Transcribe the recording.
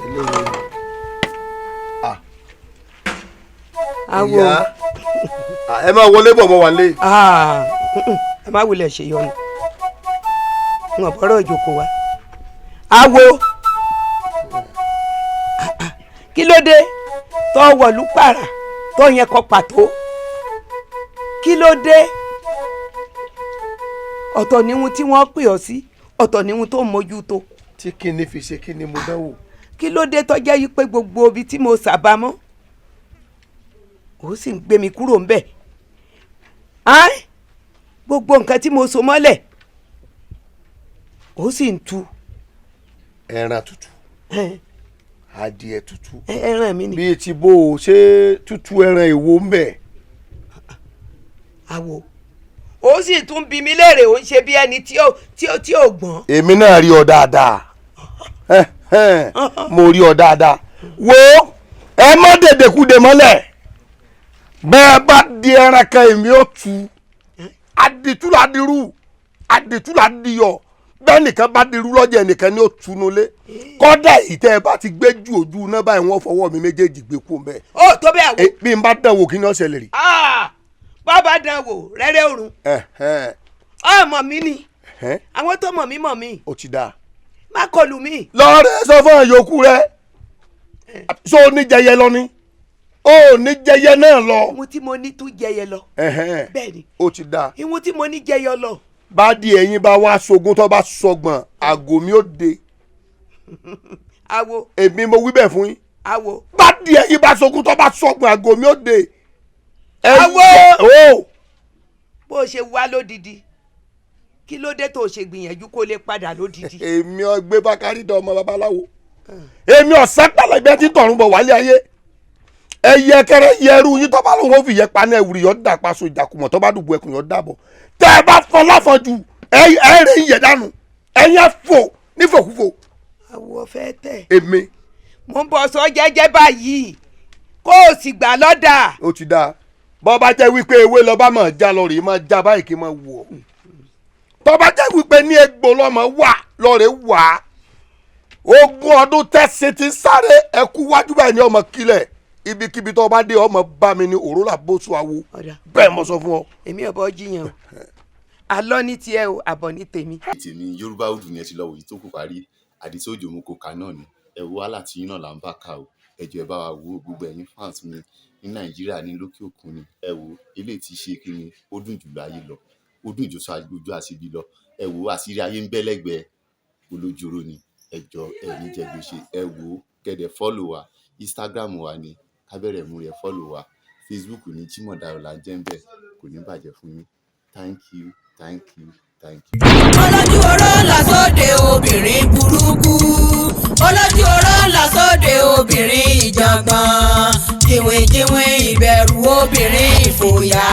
Eléyìí. Ah, Awo. Ìyá. Ah, ẹ máa wọlé bọ̀, mọ́ wà lé. Ah, ẹ má wulẹ̀ ṣe yọnu, n ò bọ́rọ̀ ìjókòó wa. Awo, kí ló dé tó wọ̀lú pàrà tó yẹn kọ pàtó? Kí ló dé? Ọ̀tọ̀ níhun tí wọ́n pè ọ́ sí, ọ̀tọ̀ níhun tó ń mójútó. Tí kíni fi ṣe? Kíni mo dánwò? Kí ló dé tó jẹ́ yí pé gbogbo ibi tí mo sàbámọ́, ó sì ń gbé mi kúrò ńbẹ̀? Áì, gbogbo nǹkan tí mo so mọ́lẹ̀, ó sì ń tu. Ẹran tútù, adìẹ tútù. Ẹran mi ni. Bíi ti bó o ṣe tútù, ẹran èwo ń bẹ? Àwò, ó sì tún bi mí léèrè, ó ń ṣe bí ẹni tí ó gbọ́n. Èmi náà rí ọ dáadáa. Mo rí ọ dáadáa. Wo, ẹ má dèdèkúdè mọ́lẹ̀. Bẹ́ẹ̀ bá di ẹran kan, èmi ó tu. Àdìtú là dirú, àdìtú là diyọ̀. Bẹ́ẹ̀ nìkan bá dirú lọ́jà, ẹnìkan ni ó tunu lé. Kọ́dà èyí tẹ́ ẹ bá ti gbé ju ojú iná báyìí, wọ́n fọwọ́ mi méjèèjì gbé kú bẹ́ẹ̀. Ó tó bẹ́ẹ̀, àwò. Bí n bá dán wò, kí ni ó ṣẹlẹ̀ rí? Ah, bàbá dán wò rẹ́rẹ́ òrùn. Ọmọ mi ni. Àwọn tó mọ̀ mí mọ̀ mí. Ó ti dáa. Má kọlù mí. Lọ́ọ̀rẹ́, sọ fún àyòkù rẹ, ṣó o ní jẹyẹ lọ ni? Ó ní jẹyẹ náà lọ. Ìwọ̀n tí mo ní tún jẹyẹ lọ. Bẹ́ẹ̀ ni. Ó ti dáa. Ìwọ̀n tí mo ní jẹyọ lọ. Bá di ẹ̀yin bá wá sógun, tó bá sọgbọ̀n, àgọ́ mi ó de. Awo. Èmi mo wí bẹ́ẹ̀ fún yín. Awo. Bá di ẹ̀yin bá sógun, tó bá sọgbọ̀n, àgọ́ mi ó de. Awo! O. Bó o ṣe wá lódìdí, kí ló dé tó o ṣe gbìyànjú kó lè padà lódìdí? Èmi ọgbẹ́ bákárí dán ọmọ babaláwo, èmi ọ̀sán pàlẹ́gbẹ́ tí tọ̀run bọ̀ wálé ayé. Ẹyẹ kẹrẹ yẹru yín, tó bá lóun ó fi yẹ paná ẹwùrì, yọ dà paṣọ ìjàkùmọ̀, tó bá dùbò ẹkùn, yọ dàbọ̀. Tẹ ẹ bá fọ láfọjù, ẹ ẹ rẹ ń yẹ dànù, ẹyẹ fò nífòkúfò. Awo fẹ́ tẹ̀. Èmi. Mo ń bọ̀ sọ jẹ́jẹ́ báyìí, kó o sì gbà lọ́dà. Ó ti dáa. Bọ́ bá jẹ́ wípé ewé lọ́ba máa já lọ rèé, máa já báyìí kí n máa wù ọ́. Tọ́ bá jẹ́ wípé ní egbò lọ́mọ wà lọ́ọ̀rẹ́ wà á, 20 ọdún tẹ̀sí ti sáré ẹkú wájú báyìí ní ọmọ kílẹ̀. Ibikíbi tó bá dé, ọmọ bá mi ní òrólà bóṣù awo. Ọ̀dà. Bẹ́ẹ̀ mo sọ fún ọ. Èmi ò bọ́ jiyàn o, àlọ́ ní tiẹ̀ o, àbọ̀ ní tèmi. Tèmi Yorùbá Òdù ni ẹ ti lọ wòye tó kù parí. Àdìsí Òjò mú kóka náà ni. Ẹ wo wàhálà tí yín náà là ń bá ká o. Ẹ jọ̀ọ́, ẹ bá wa wo. Gbogbo ẹ̀yin fans mi ní Nàìjíríà ní lókè òkun ni, ẹ wo eléyìí tí ṣe kí ni, ó dùn jù láyé lọ, ó dùn jù ojú àṣebí lọ. Ẹ wo àṣírí ayé ń bẹ lẹ́gbẹ̀ẹ́ olójoro ni. Ẹ jọ̀ọ́, ẹ ní jẹ gbèsè. Ẹ wo kẹ́dẹ̀ follow wa. Instagram wa ni kábẹ̀rẹ̀ mú rẹ̀, follow wa. Facebook ní Jimoh Dayo là ń jẹ́ ń bẹ̀. Kò ní bàjẹ́ fún yín. Thank you, thank you, thank you. Olójú oró là sóde, obìnrin burúkú. Olójú oró là sóde, obìnrin ìjàngbọ̀n. Jìnwìn jìnwìn ìbẹ̀rù, obìnrin ìfòyà.